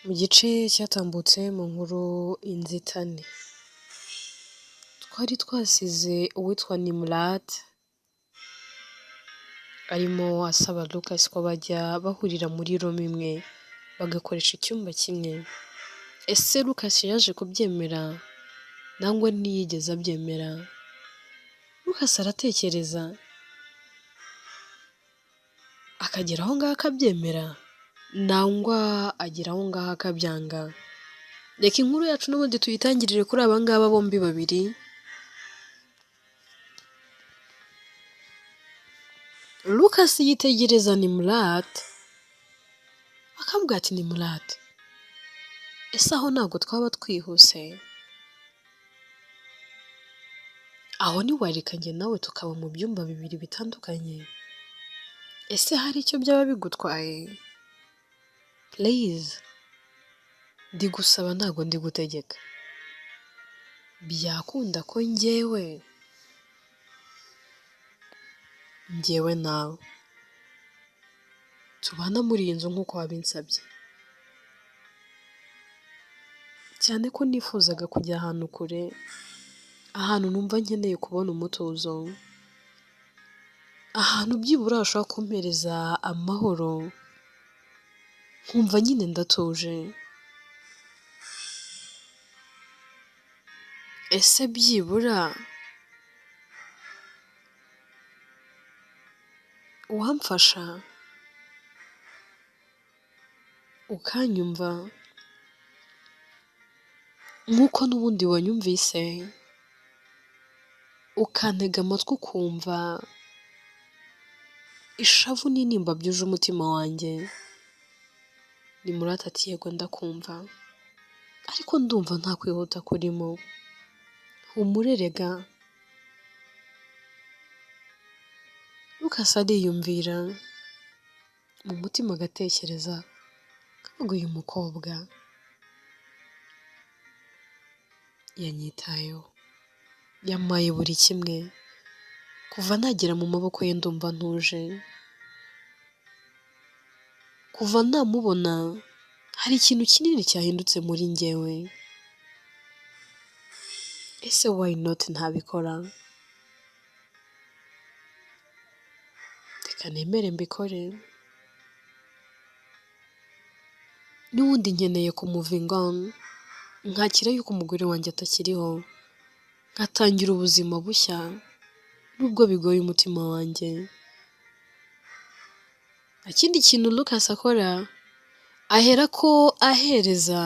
Mu gice cyatambutse mu nkuru Inzitane, twari twasize uwitwa Nimurate arimo asaba Lucas ko bajya bahurira muri room imwe bagakoresha icyumba kimwe. Ese Lucas yaje kubyemera nangwa ntiyigeze abyemera? Lucas aratekereza akagera aho ngaho akabyemera nangwa agera aho ngaho akabyanga. Reka inkuru yacu n'ubundi tuyitangirire kuri aba ngaba bombi babiri. Lucas yitegereza Nimurate akamubwira ati Nimurate, ese aho ntabwo twaba twihuse? Aho ntiwareka njye nawe tukaba mu byumba bibiri bitandukanye? Ese hari icyo byaba bigutwaye? Please, ndi gusaba ntabwo ndi gutegeka. Byakunda ko njyewe nawe tubana muri iyi nzu nk'uko wabinsabye, cyane ko nifuzaga kujya ahantu kure, ahantu numva nkeneye kubona umutuzo, ahantu byibura hashobora kumpereza amahoro, nkumva nyine ndatuje. Ese byibura uwamfasha ukanyumva nk'uko n'ubundi wanyumvise, ukantega amatwi ukumva ishavu n'intimba byuje umutima wanjye. Nimurate ati yego ndakumva, ariko ndumva nta kwihuta kurimo, humure rega. Lucas ariyumvira mu mutima agatekereza, akavuga uyu mukobwa yanyitayeho, yampaye buri kimwe, kuva nagera mu maboko ye ndumva ntuje, kuva namubona hari ikintu kinini cyahindutse muri njyewe. Ese why not ntabikora? Reka nemere mbikore. N'ubundi nkeneye kumuvinga on, nkakira yuko umugore wanjye atakiriho, nkatangira ubuzima bushya, nubwo bigoye umutima wanjye. Nta kindi kintu Lucas akora, ahera ko ahereza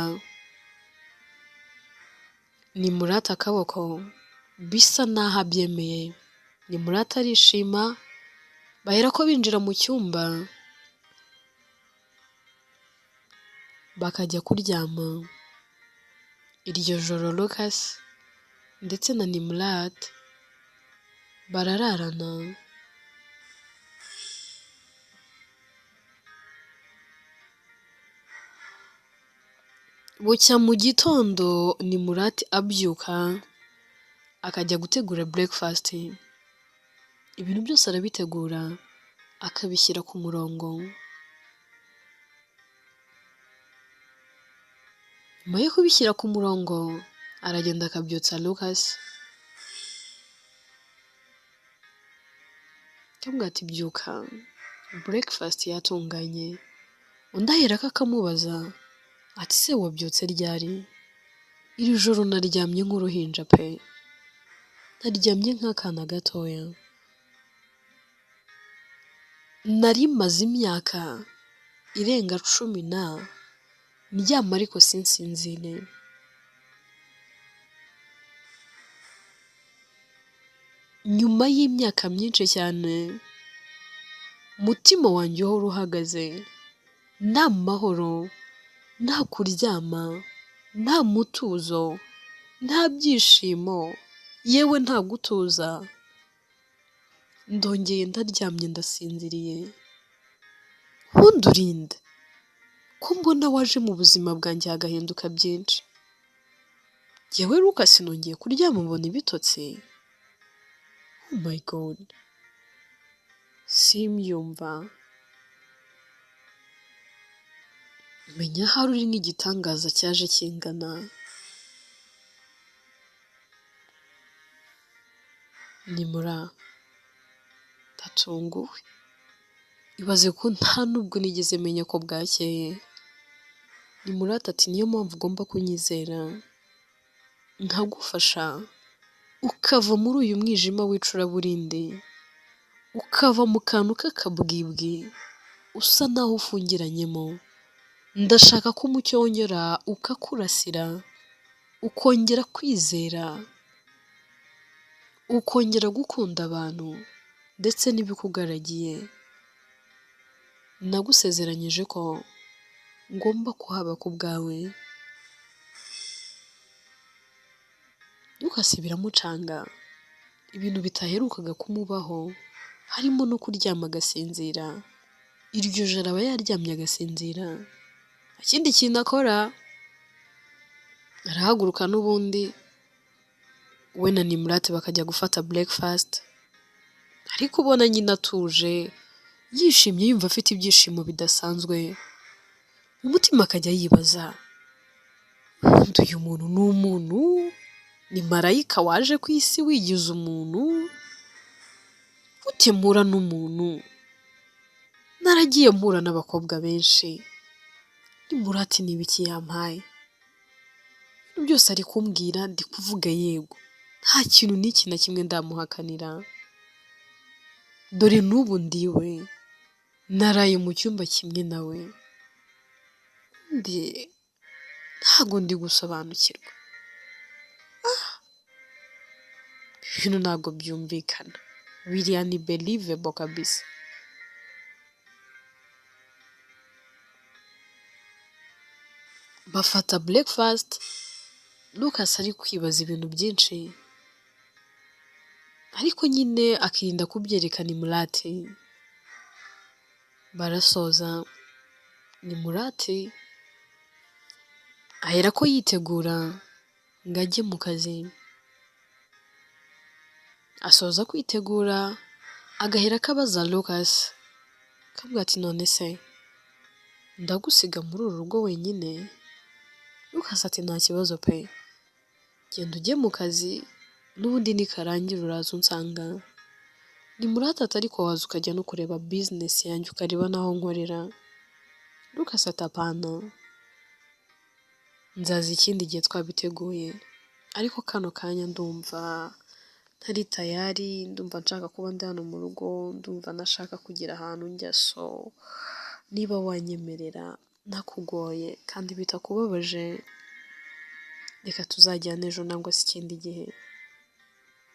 Nimurate akaboko, bisa naho abyemeye. Nimurate arishima, bahera ko binjira mu cyumba, bakajya kuryama. Iryo joro Lucas ndetse na Nimurate barararana. Bucya mu gitondo Nimurate abyuka akajya gutegura breakfast. Ibintu byose arabitegura akabishyira ku murongo. Nyuma yo kubishyira ku murongo aragenda akabyutsa Lucas, akamubwira ati byuka breakfast yatunganye. Undi aherako akamubaza ati se wabyutse ryari? Iri joro naryamye nk'uruhinja pe, naryamye nk'akana gatoya. Nari maze imyaka irenga 10 na ndyama ariko sinsinzire. Nyuma y'imyaka myinshi cyane, umutima wanjye uhora uhagaze, nta mahoro, nta kuryama, nta mutuzo, nta byishimo, yewe nta gutuza. Ndongeye ndaryamye ndasinziriye. Ubundi urinde ko mbona waje mu buzima bwanjye hagahinduka byinshi. Jyewe Lucas nongeye kuryama mbona ibitotsi. Oh my God, simbyumva. Menya ahari uri nk'igitangaza cyaje kingana. Nimura ndatunguwe, ibaze ko nta nubwo nigeze menya ko bwakeye. Nimurate ati niyo mpamvu ugomba kunyizera nkagufasha ukava muri uyu mwijima w'icuraburindi, ukava mu kantu k'akabwibwi usa naho ufungiranyemo. Ndashaka ko umucyo wongera ukakurasira, ukongera kwizera, ukongera gukunda abantu ndetse n'ibikugaragiye. Nagusezeranyije ko ngomba kuhaba ku bwawe. Lucas biramucanga, ibintu bitaherukaga kumubaho harimo no kuryama agasinzira. Iryo joro aba yaryamye agasinzira, nta kindi kintu akora, arahaguruka n'ubundi we na Nimurate bakajya gufata breakfast, ariko ubona nyine atuje, yishimye, yumva afite ibyishimo bidasanzwe, mu mutima akajya yibaza, ubundi uyu muntu ni umuntu? Ni marayika waje ku isi wigize umuntu? Gute mpura n'umuntu? Naragiye mpura n'abakobwa benshi, Nimurate ni ibiki yampaye? Ibintu byose ari kumbwira ndi kuvuga yego, nta kintu n'iki na kimwe ndamuhakanira. Dore n'ubu ndiwe, naraye mu cyumba kimwe nawe, ntabwo ndi gusobanukirwa. Ibintu ntabwo byumvikana, biriya ni believable kabisa. Bafata breakfast, Lucas ari kwibaza ibintu byinshi, ariko nyine akirinda kubyereka Nimurate. Barasoza, Nimurate aherako yitegura ngo ajye mu kazi. Asoza kwitegura agahera abaza Lucas, akavuga ati none se ndagusiga muri uru rugo wenyine? Lucas ati nta kibazo pe, genda ujye mu kazi n'ubundi nikarangira uraza unsanga. Nimurate ati ariko waza ukajya no kureba business yanjye ukareba n'aho nkorera. Lucas ati apana, nzaza ikindi gihe twabiteguye, ariko kano kanya ndumva ntari tayari, ndumva nshaka kuba ndi hano mu rugo, ndumva ntashaka kugira ahantu njya, so niba wanyemerera ntakugoye kandi bitakubabaje, reka tuzajyane ejo nangwa se ikindi gihe.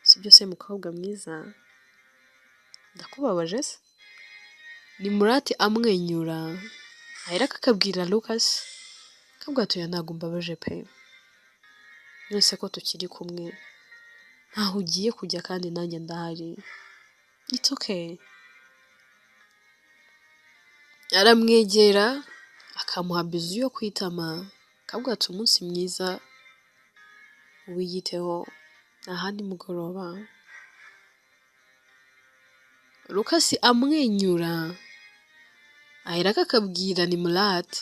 Sibyo se mukobwa mwiza? Ndakubabaje se? Nimurate amwenyura, aherako akabwira Lucas, akabwira ati oya ntabwo umbabaje pe, none ko tukiri kumwe, ntaho ugiye kujya kandi nanjye ndahari, it's okay. Aramwegera akamuha bizu yo ku itama, akabwira ati umunsi mwiza, wiyiteho, ahandi mugoroba. Lucas amwenyura, aherako akabwira Nimurate,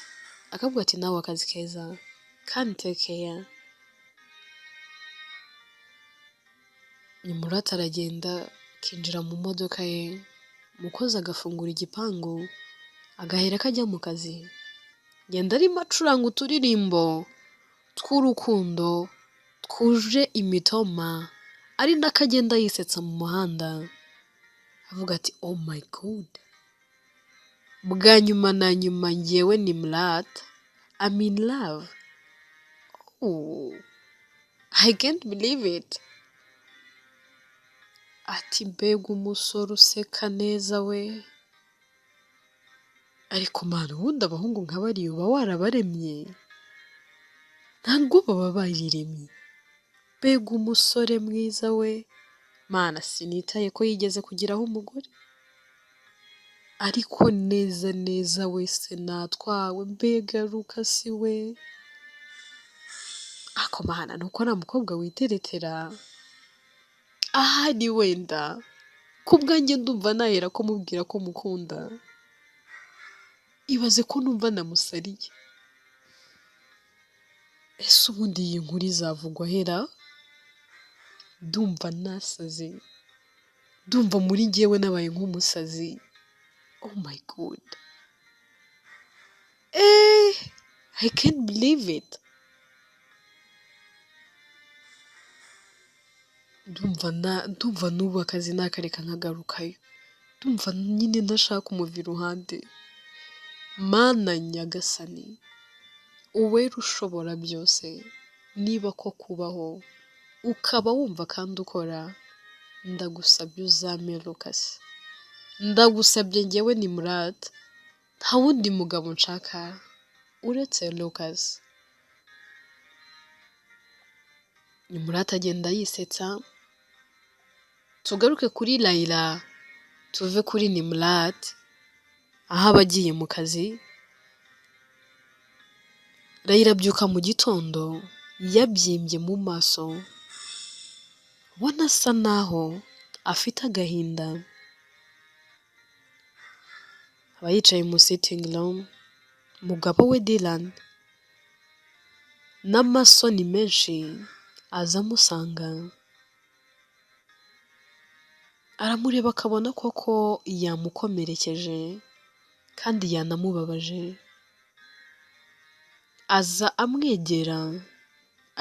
akabwira ati nawe akazi keza kandi take care. Nimurate aragenda akinjira mu modoka ye, umukozi agafungura igipangu, agahera ko ajya mu kazi. Genda arimo acuranga uturirimbo tw'urukundo twuje imitoma, ari nako agenda yisetsa mu muhanda, avuga ati oh my God, bwa nyuma na nyuma njyewe Nimurate, I'm in love, oh I can't believe it. Ati mbega umusore useka neza we, ariko mana ubundi abahungu nka bariya uba warabaremye? Ntabwo baba bariremye. Mbega umusore mwiza we, mana sinitaye ko yigeze kugiraho umugore, ariko neza neza wese natwawe, mbega Lucas we. Ako mana nuko nta mukobwa witeretera, ahari wenda ku bwanjye ndumva nahera ko mubwira ko mukunda. Ibaze ko numva namusariye. Ese ubundi iyi nkuru izavugwa hera? Ndumva nasaze, ndumva muri njyewe nabaye nk'umusazi. Oh my God, I can't believe it. Ndumva n'ubu akazi nakareka nkagarukayo, ndumva nyine ntashaka kumuva iruhande. Mana nyagasani, uwera ushobora byose, niba ko kubaho ukaba wumva kandi ukora, ndagusabye uzampe Lucas, ndagusabye njyewe Nimurate, nta wundi mugabo nshaka uretse Lucas. Nimurate agenda yisetsa. Tugaruke kuri Layla, tuve kuri Nimurate aho aba agiye mu kazi. Layla abyuka mu gitondo yabyimbye mu maso, ubona asa naho afite agahinda. Aba yicaye mu sitting room, umugabo we Dylan n'amasoni menshi aza amusanga, aramureba akabona koko yamukomerekeje kandi yanamubabaje. Aza amwegera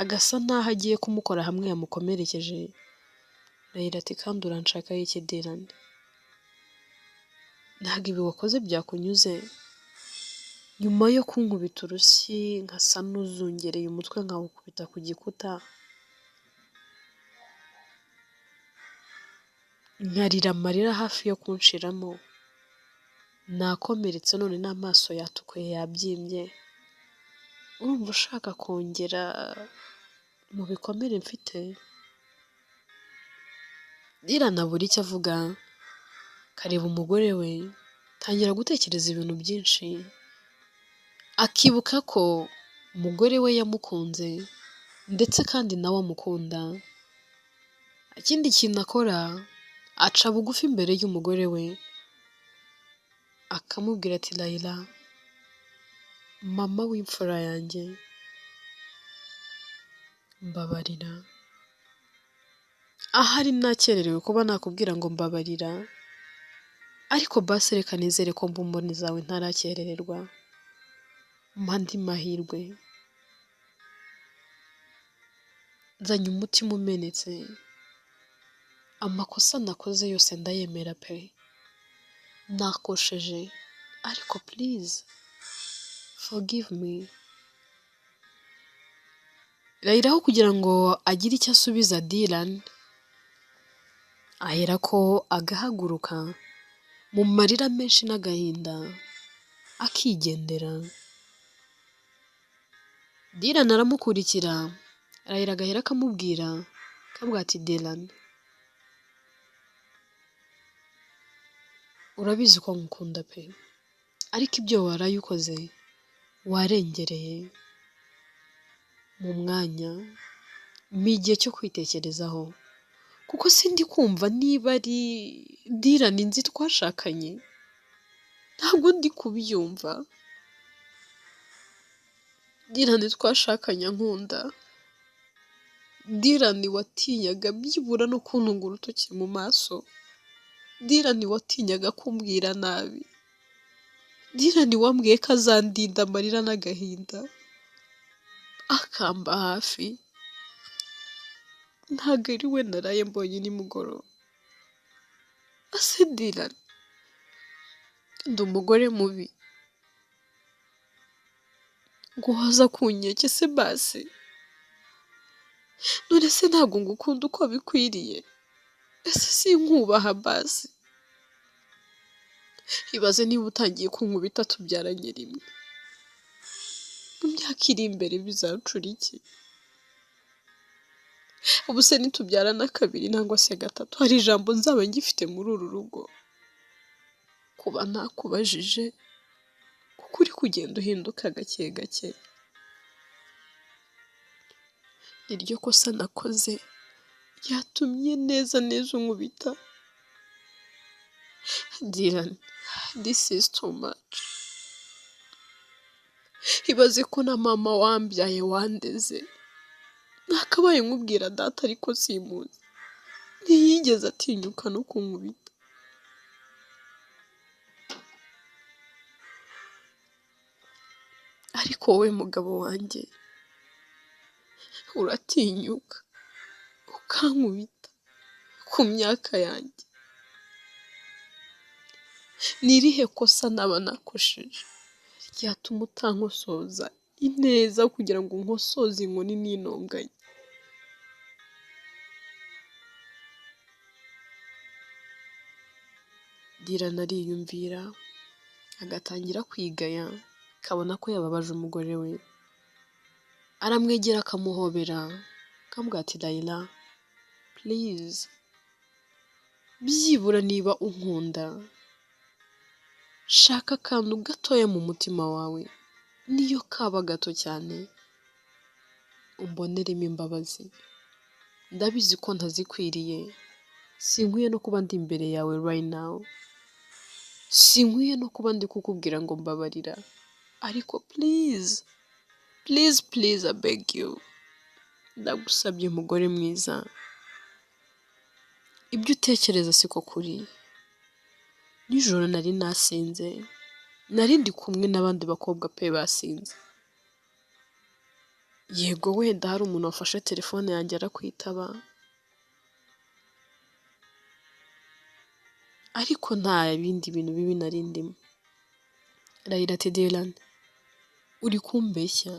agasa naho agiye kumukora hamwe yamukomerekeje. Layla ati kandi uranshakaho iki Dylan? Ntabwo ibi wakoze byakunyuze? Nyuma yo kunkubita urushyi nkasa n'uzungereye umutwe nkawukubita ku gikuta, nkarira amarira hafi yo kunshiramo, nakomeretse none n'amaso yatukuye yabyimbye, urumva ushaka kongera mu bikomere mfite? Dylan abura icyo avuga, akareba umugore we, atangira gutekereza ibintu byinshi, akibuka ko umugore we yamukunze ndetse kandi nawe amukunda. Ikindi kintu akora, aca bugufi imbere y'umugore we, akamubwira ati Layla, mama w'imfura yanjye, mbabarira. Ahari nakererewe kuba nakubwira ngo mbabarira, ariko basi reka nizere ko mba mboni zawe ntarakerererwa, mpa andi mahirwe. Nzanye umutima umenetse, amakosa nakoze yose ndayemera pe, nakosheje, ariko please forgive me. Layla aho kugira ngo agire icyo asubiza Dylan, aherako agahaguruka mu marira menshi n'agahinda akigendera. Dylan aramukurikira, Layla agahera akamubwira, akamubwira ati Dylan, urabizi ko nkukunda pe, ariko ibyo waraye ukoze warengereye. Mu mwanya mpa igihe cyo kwitekerezaho, kuko sindi kumva niba ari Dylan nzi twashakanye, ntabwo ndi kubyumva. Dylan twashakanye ankunda, Dylan watinyaga byibura no kuntunga urutoki mu maso, Dylan watinyaga kumbwira nabi, Dylan wambwiye ko azandinda amarira n'agahinda, akamba hafi, ntabwo ari we naraye mbonye nimugoroba. Ese Dylan, ndi umugore mubi, guhoza ku nkeke se basi? None se ntabwo ngukunda uko bikwiriye? Ese sinkubaha basi? Ibaze niba utangiye kunkubita tubyaranye rimwe, mu myaka iri imbere bizacura iki? Ubu se nitubyarana kabiri nangwa se gatatu, hari ijambo nzaba ngifite muri uru rugo? Kuba ntakubajije kuko uri kugenda uhinduka gake gake, niryo kosa nakoze ryatumye neza neza unkubita. Dylan, this is too much. Ibaze ko na mama wambyaye wandeze, nakabaye nkubwira data ariko simuzi, ntiyigeze atinyuka no kunkubita. Ariko wowe mugabo wanjye uratinyuka ukankubita ku myaka yanjye. Ni irihe kosa naba nakosheje ryatuma utankosoza ineza kugira ngo nkosoze inkoni n'intonganya? Dylan ariyumvira agatangira kwigaya, akabona ko yababaje umugore we. Aramwegera akamuhobera, akamubwira ati Layla please, byibura niba unkunda shaka akantu gatoya mu mutima wawe, niyo kaba gato cyane, umboneremo imbabazi. Ndabizi ko ntazikwiriye, sinkwiye no kuba ndi imbere yawe right now, sinkwiye no kuba ndi kukubwira ngo mbabarira, ariko please, please, please I beg you, ndagusabye mugore mwiza, ibyo utekereza siko kuri. Nijoro nari nasinze, nari ndi kumwe n'abandi bakobwa pe basinze. Yego wenda hari umuntu wafashe telefone yanjye arakwitaba, ariko nta bindi bintu bibi nari ndimo. Layla ati Dylan, uri kumbeshya,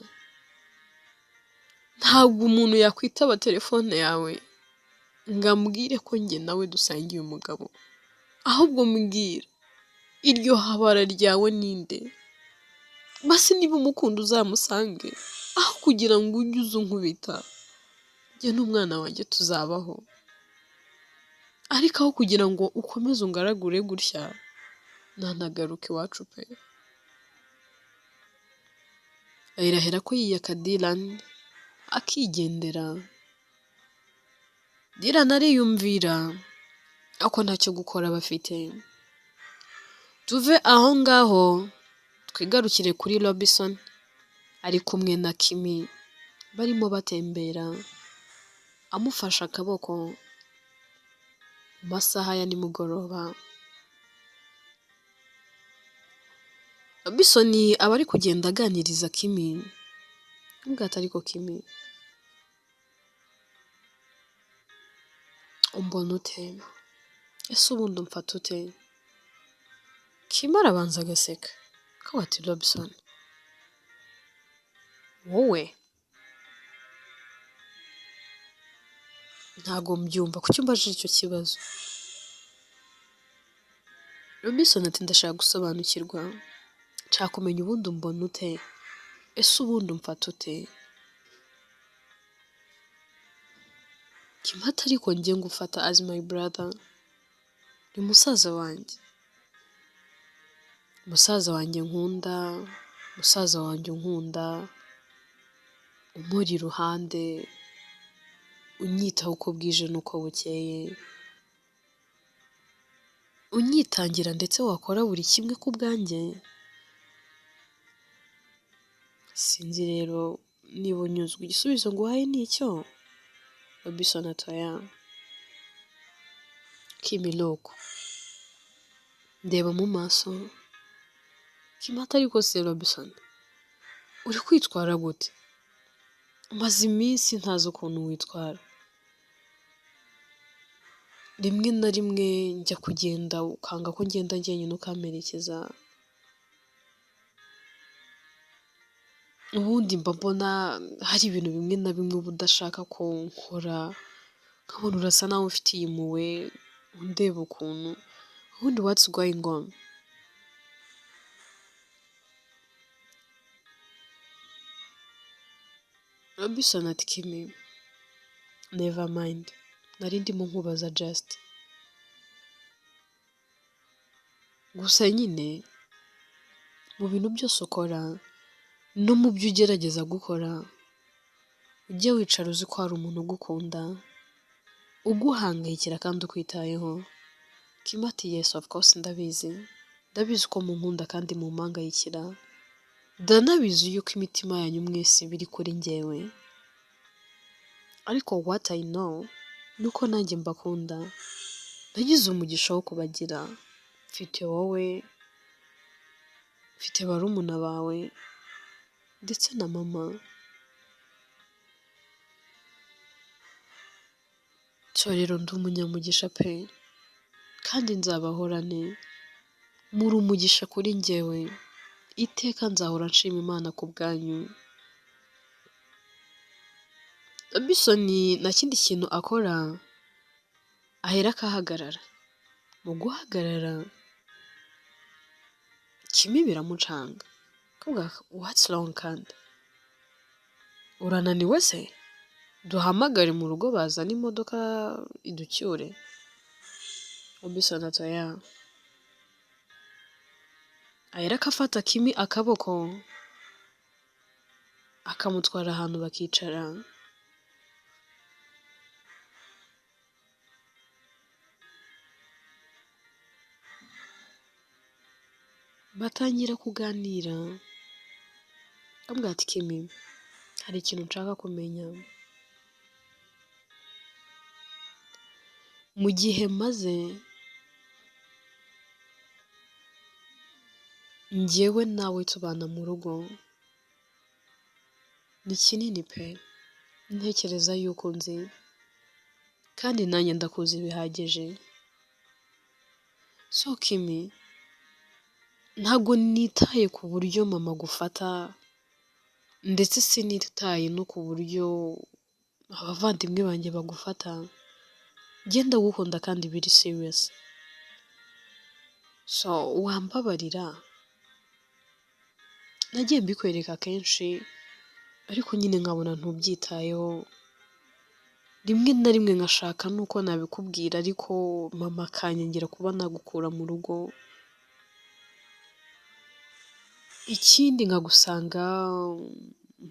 ntabwo umuntu yakwitaba telefone yawe ngo ambwire ko njye nawe dusangiye umugabo, ahubwo mbwira iryo habara ryawe ninde? Basi niba umukunda uzamusange, aho kugira ngo ujye uza unkubita, njye n'umwana wanjye tuzabaho. Ariko aho kugira ngo ukomeze ungaragure gutya, nanagaruka iwacu pe. Layla ahera ko yiyaka Dylan akigendera. Dylan ariyumvira ako ntacyo gukora bafite. Tuve aho ngaho twigarukire kuri Robinson ari kumwe na Kimi, barimo batembera, amufashe akaboko mu masaha ya nimugoroba. Robinson aba ari kugenda aganiriza Kimi, amubwira ati ariko Kimi, umbona ute? Ese ubundi umfata ute? Kimi arabanza agaseka, akavuga ati Robinson, wowe ntago mbyumva, kuki umbajije icyo kibazo? Robinson ati ndashaka gusobanukirwa, nshaka kumenya ubundi umbona ute? Ese ubundi umfata ute? Kimi ati ariko njye ngufata as my brother, ni musaza wanjye, musaza wanjye nkunda, musaza wanjye unkunda, umpora iruhande, unyitaho uko bwije n'uko bukeye, unyitangira ndetse wakora buri kimwe ku bwanjye. Sinzi rero niba unyuzwe, igisubizo nguhaye ni icyo. Robinson ati oya. Kimi look, ndeba mu maso. Kimi ati ariko se Robinson, uri kwitwara gute? Maze iminsi ntazi ukuntu witwara. Rimwe na rimwe njya kugenda ukanga ko ngenda njyenyine ukamperekeza. Ubundi mba mbona hari ibintu bimwe na bimwe uba udashaka ko nkora, nkabona urasa naho umfitiye impuhwe, undeba ukuntu, ubundi what's going on? Robinson ati Kimi, never mind, nari ndimo nkubaza just. Gusa nyine mu bintu byose ukora no mu byo ugerageza gukora, ujye wicara uzi ko hari umuntu ugukunda, uguhangayikira kandi ukwitayeho. Kimi ati yes of course ndabizi, ndabizi ko munkunda kandi mumpangayikira. Ndanabizi yuko imitima yanyu mwese biri kuri njyewe, ariko what I know ni uko nanjye mbakunda. Nagize umugisha wo kubagira, mfite wowe, mfite barumuna bawe ndetse na mama. So rero ndi umunyamugisha pe, kandi nzabahorane. Muri umugisha kuri njyewe, iteka nzahora nshima Imana ku bwanyu. Robinson nta kindi kintu akora, ahera akahagarara. Mu guhagarara Kimi biramucanga, akavuga what's wrong kandi? Urananiwe se? Duhamagare mu rugo bazane imodoka iducyure. Robinson ati oya. Ahera akafata Kimi akaboko, akamutwara ahantu bakicara. Batangira kuganira, akamubwira ati Kimi, hari ikintu nshaka kumenya. Mu gihe maze njyewe nawe tubana mu rugo ni kinini pe, ntekereza yuko nzi kandi nanjye ndakuzi bihagije. So Kimi, ntabwo nitaye ku buryo mama agufata, ndetse sinitaye no ku buryo abavandimwe banjye bagufata. Njye ndagukunda kandi biri serious. So wambabarira, nagiye mbikwereka kenshi ariko nyine nkabona ntubyitayeho. Rimwe na rimwe nkashaka nuko nabikubwira ariko mama akanyongera kuba nagukura mu rugo. Ikindi nkagusanga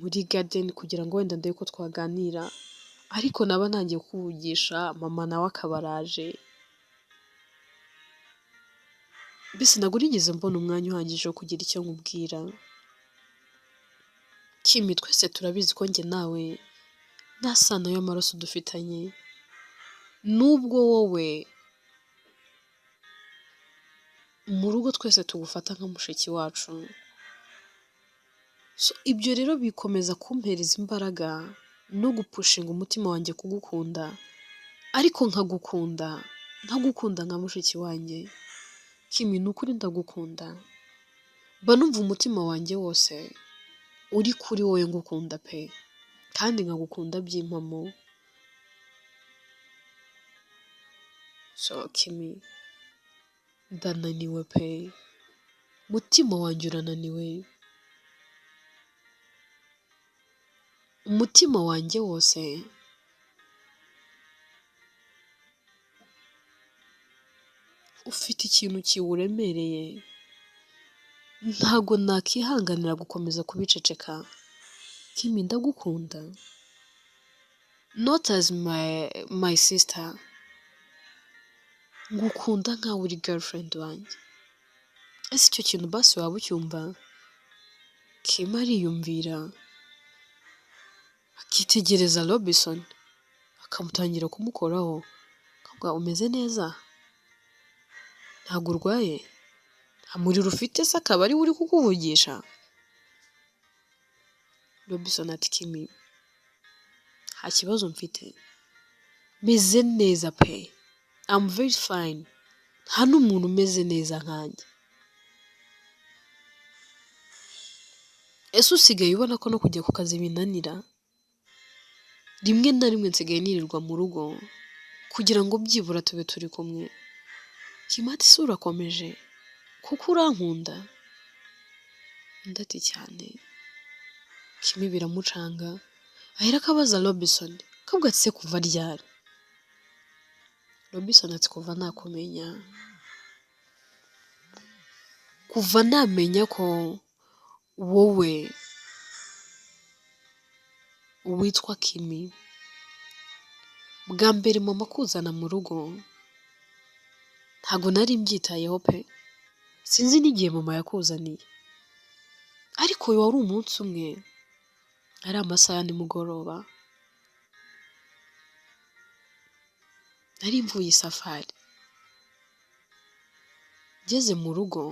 muri garden kugira ngo wenda ndebe ko twaganira, ariko naba ntangiye kukuvugisha mama nawe akaba araje. Mbese ntabwo nigeze mbona umwanya uhagije wo kugira icyo nkubwira. Kimi, twese turabizi ko njye nawe nta sano y'amaraso dufitanye, nubwo wowe mu rugo twese tugufata nka mushiki wacu. So ibyo rero bikomeza kumpereza imbaraga no gupushinga umutima wanjye kugukunda, ariko nkagukunda ntagukunda nka mushiki wanjye. Kimi, ni ukuri ndagukunda, mba numva umutima wanjye wose uri kuri wowe ngukunda pe, kandi nkagukunda by'impamo. So Kimi, ndananiwe pe, umutima wanjye urananiwe, umutima wanjye wose ufite ikintu kiwuremereye, ntago nakihanganira gukomeza kubiceceka. Kimi, ndagukunda, not as my sister, ngukunda nkaho uri girlfriend wanjye. Ese icyo kintu basi waba ucyumva? Kimi ariyumvira, akitegereza Robinson, akamutangira kumukoraho, akavuga umeze neza? Ntabwo urwaye? Nta muriro ufite se akaba ariwe uri kukuvugisha? Robinson ati Kimi, nta kibazo mfite, meze neza pe, I'm very fine, nta n'umuntu umeze neza nkanjye. Ese usigaye ubona ko no kujya ku kazi binanira? Rimwe na rimwe nsigaye nirirwa mu rugo kugira ngo byibura tube turi kumwe. Kimi ati se urakomeje kuko urankunda? Undi ati cyane. Kimi biramucanga, ahera akabaza Robinson, akavuga ati se kuva ryari? Robinson ati kuva nakumenya, kuva namenya ko wowe witwa Kimi. Bwa mbere mama akuzana mu rugo ntabwo nari mbyitayeho pe, sinzi n'igihe mama yakuzaniye, Ariko wari umunsi umwe, ari amasaha ya nimugoroba, nari mvuye isafari, ngeze mu rugo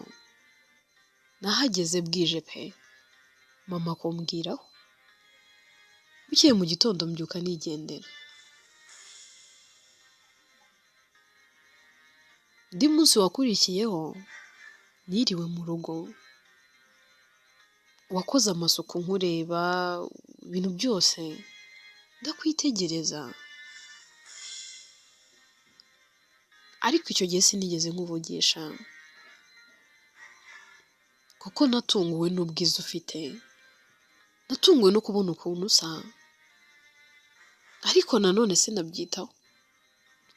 nahageze bwije pe, mama akumbwiraho, bukeye mu gitondo mbyuka nigendera. Undi munsi wakurikiyeho niriwe mu rugo, wakoze amasuku nkureba, ibintu byose ndakwitegereza, ariko icyo gihe sinigeze nkuvugisha kuko natunguwe n'ubwiza ufite, natunguwe no kubona ukuntu usa, ariko nanone sinabyitaho.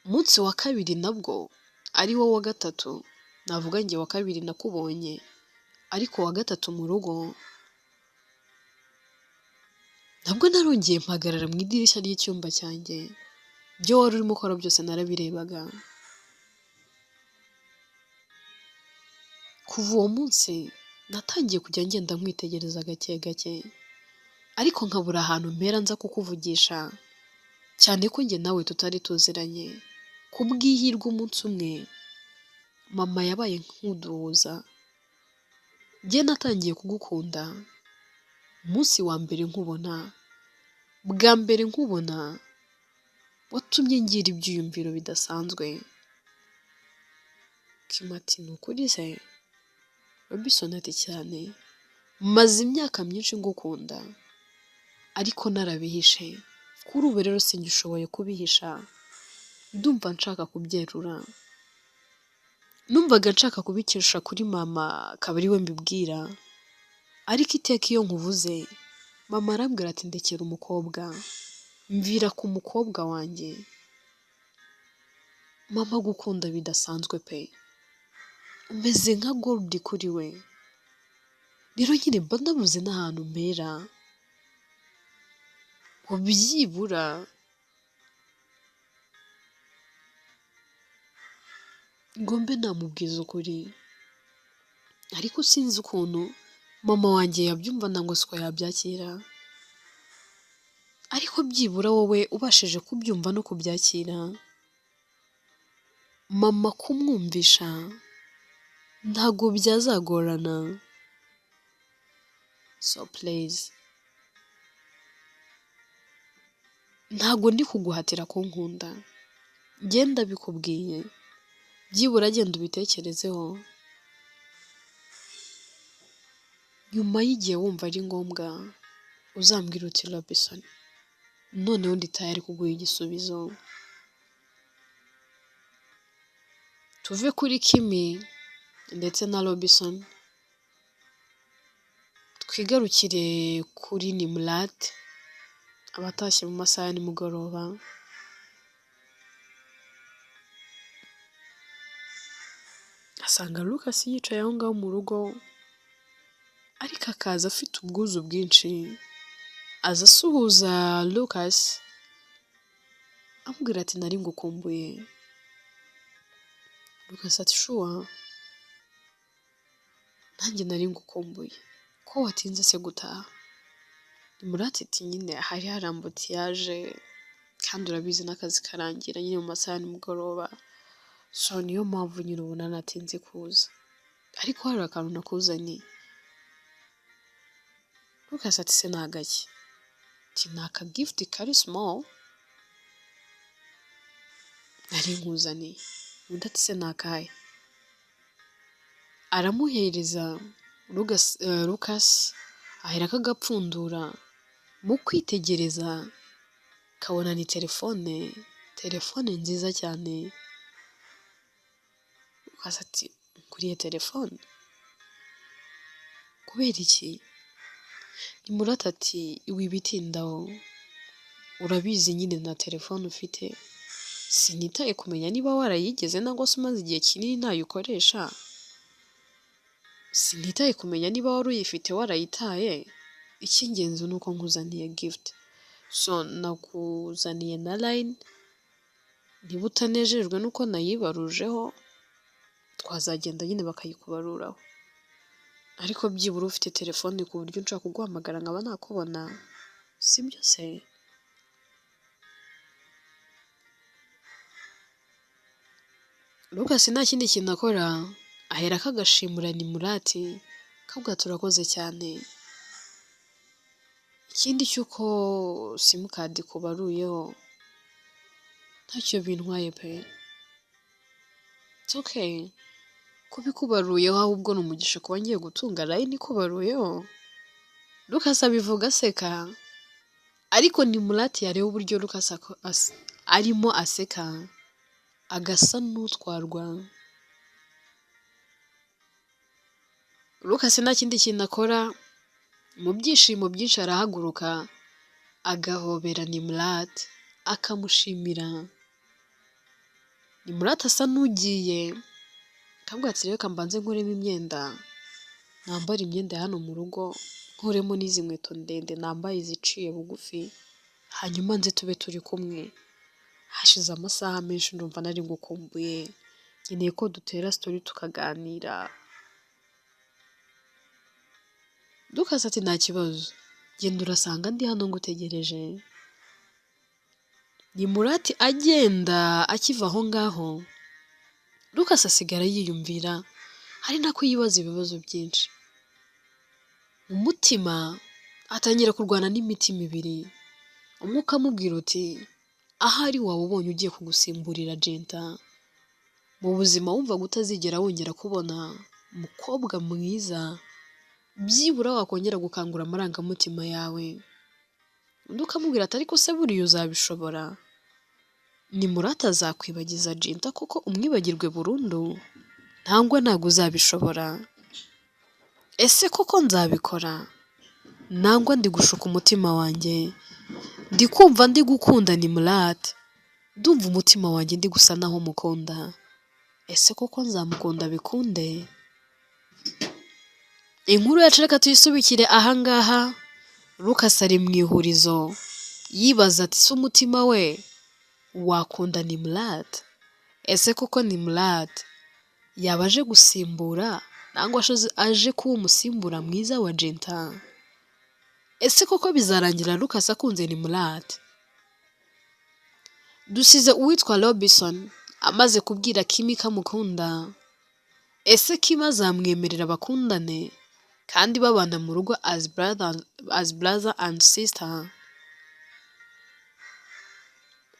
Umunsi wa kabiri nabwo ari wo wa gatatu, navuga njye wa kabiri nakubonye, ariko wa gatatu mu rugo nabwo narongeye mpagarara mu idirishya ry'icyumba cyanjye, ibyo wari urimo ukora byose narabirebaga. Kuva uwo munsi natangiye kujya ngenda nkwitegereza gake gake, ariko nkabura ahantu mpera nza kukuvugisha, cyane ko njye nawe tutari tuziranye. Ku bw'ihirwe umunsi umwe mama yabaye nk'uduhuza, njye natangiye kugukunda umunsi wa mbere nkubona, bwa mbere nkubona watumye ngira ibyiyumviro bidasanzwe. Kim ati ni ukuri se? Robinson ati cyane, maze imyaka myinshi ngukunda ariko narabihishe, kuri ubu rero singishoboye kubihisha, ndumva nshaka kubyerura. Numvaga nshaka kubikesha kuri mama akaba ari we mbibwira, ariko iteka iyo nkuvuze mama arambwira ati ndekera umukobwa, mvira ku mukobwa wanjye. Mama agukunda bidasanzwe pe, umeze nka gold kuri we. Rero nyine mba nabuze n'ahantu mpera ngo byibura ngo mbe namubwiza ukuri, ariko sinzi ukuntu mama wanjye yabyumva nangwa se uko yabyakira, ariko byibura wowe ubashije kubyumva no kubyakira, mama kumwumvisha ntabwo byazagorana. So please, ntabwo ndi kuguhatira kunkunda, genda bikubwiye, byibura genda ubitekerezeho, nyuma y'igihe wumva ari ngombwa uzambwira uti Robinson, noneho ndi tayari kuguha igisubizo. Tuve kuri Kimi ndetse na Robinson, twigarukire kuri Nimurate, abatashye mu masaha ya nimugoroba. Asanga Lucas yicaye aho ngaho mu rugo, ariko akaza afite ubwuzu bwinshi, aza asuhuza Lucas amubwira ati nari ngukumbuye. Lucas ati shuwa, nanjye nari ngukumbuye, ko watinze se gutaha? Nimurate ati nyine hari hari ambutiyaje, kandi urabizi n'akazi karangira nyine mu masaha ya nimugoroba, so niyo mpamvu nyine ubona natinze kuza, ariko hari akantu nakuzaniye. Lucas ati se ni agaki? Ati ni aka gift kari small nari nkuzaniye. Undi ati se ni akahe? Aramuhereza Lucas aherako agapfundura, mu kwitegereza kabona ni telefone, telefone nziza cyane. Lucas ati nguriye telefone kubera iki? Nimurate ati wibitindaho, urabizi nyine na telefone ufite, sinitaye kumenya niba warayigeze nangwa se umaze igihe kinini ntayo ukoresha, sinitaye kumenya niba wari uyifite warayitaye, icy'ingenzi ni uko nkuzaniye gift. So nakuzaniye na line, niba utanejejwe nuko nayibarujeho twazagenda nyine bakayikubaruraho. Ariko byibura ufite telefone ku buryo nshobora kuguhamagara nkaba nakubona, sibyo se? Lucas nta kindi kintu akora, aherako agashimura Nimurati, akavuga ati urakoze cyane. Ikindi cy'uko simukadi ikubaruyeho ntacyo bintwaye pe, it's okay. Kuba ikubaruyeho ahubwo ni umugisha kuba ngiye gutunga line ikubaruyeho. Lucas abivuga aseka, ariko Nimurati yareba uburyo Lucas arimo aseka, agasa n'utwarwa. Lucas nta kindi kintu akora, mu byishimo byinshi arahaguruka, agahobera Nimurati, akamushimira. Nimurati asa n'ugiye, akavuga ati reka mbanze nkuremo imyenda, nambare imyenda ya hano mu rugo, nkuremo n'izi nkweto ndende nambaye iziciye bugufi, hanyuma nze tube turi kumwe. Hashize amasaha menshi ndumva nari ngukumbuye, nkeneye ko dutera story tukaganira. Lucas ati nta kibazo, genda urasanga ndi hano ngutegereje. Nimurati agenda akiva aho ngaho, Lucas asigara yiyumvira, ari nako yibaza ibibazo byinshi. Mu mutima atangira kurwana n'imitima ibiri, umwe ukamubwira uti ahari waba ubonye ugiye kugusimburira Jenta, mu buzima wumvaga utazigera wongera kubona umukobwa mwiza, byibura wakongera gukangura amarangamutima yawe. Undi ukamubwira ati ariko se buriya uzabishobora? Nimurati azakwibagiza Jenta koko umwibagirwe burundu? Ntangwa ntabwo uzabishobora. Ese koko nzabikora? Nangwa ndi gushuka umutima wanjye, ndi kumva ndi gukunda Nimurati, ndumva umutima wanjye ndi gusa naho mukunda. Ese koko nzamukunda bikunde? Inkuru yacu reka tuyisubikire ahangaha. Lucas ari mu ihurizo, yibaza ati se umutima we wakunda Nimurati? Ese koko Nimurati yaba aje gusimbura nangwa aje kuba umusimbura mwiza wa Jenta? Ese koko bizarangira Lucas akunze Nimurati? Dusize uwitwa Robinson amaze kubwira Kimi ko amukunda. Ese Kimi azamwemerera bakundane kandi babana mu rugo as brother and sister?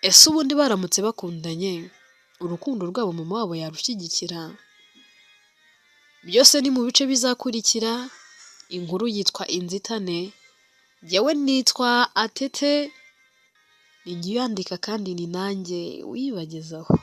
Ese ubundi baramutse bakundanye, urukundo rwabo mama wabo yarushyigikira? Byose ni mu bice bizakurikira. Inkuru yitwa Inzitane, njyewe nitwa Atete, ni njye uyandika kandi ni nanjye uyibagezaho.